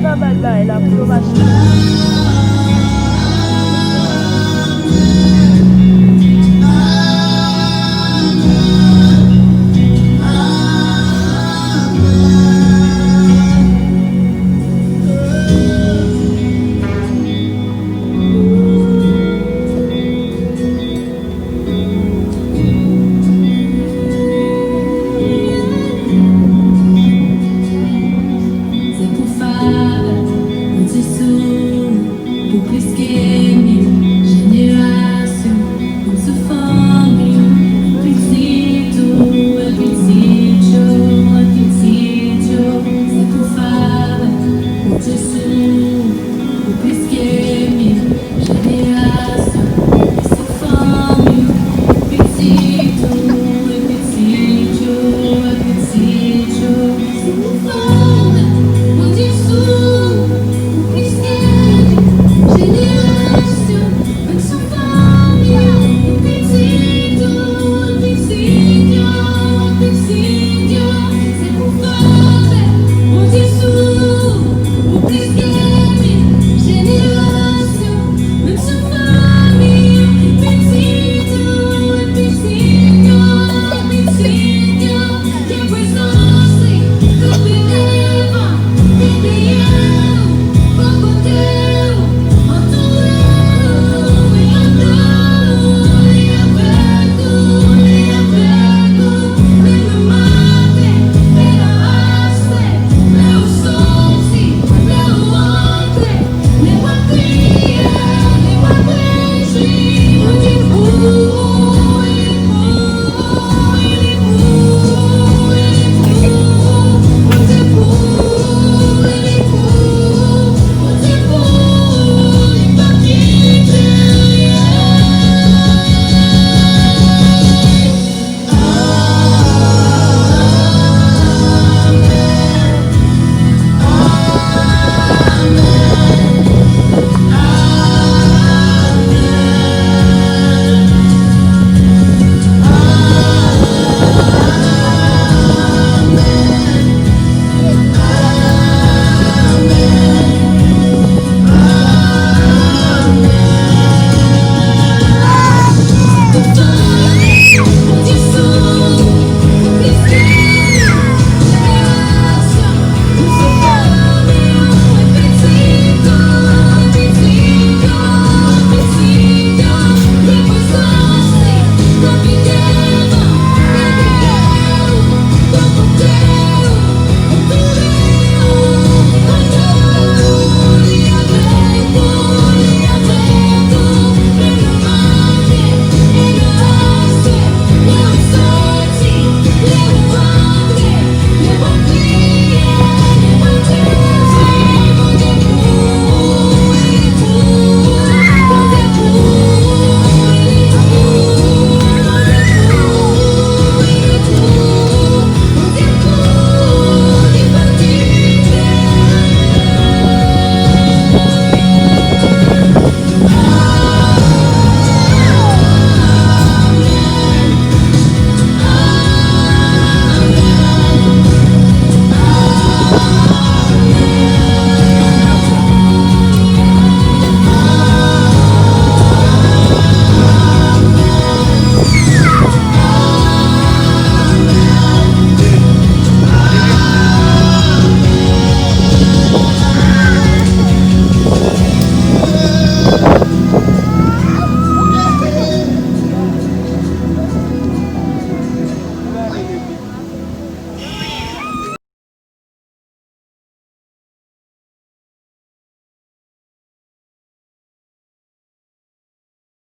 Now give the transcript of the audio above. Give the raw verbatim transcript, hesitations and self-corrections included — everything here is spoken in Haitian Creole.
Travay bay la pou yo mache. Se pou fada, Bondye sou, pou plis ke mil jenerasyon, menm sou fanmi w, pitit ou, e pitit yo, e pitit yo. Se pou fada, Bondye sou, pou plis ke mil jenerasyon, menm sou fanmi w, pitit ou, e pitit yo, e pitit yo. Se pou fada, Bondye sou, pou plis ke mil jenerasyon, menm sou fanmi w, pitit ou, pitit yo, pitit yo. Se pou fada, Bondye sou, pou plis ke mil jenerasyon, menm sou fanmi w, pitit ou, pitit yo, pitit yo. Ke prezans li kanpe devan, dèyè w, bò kote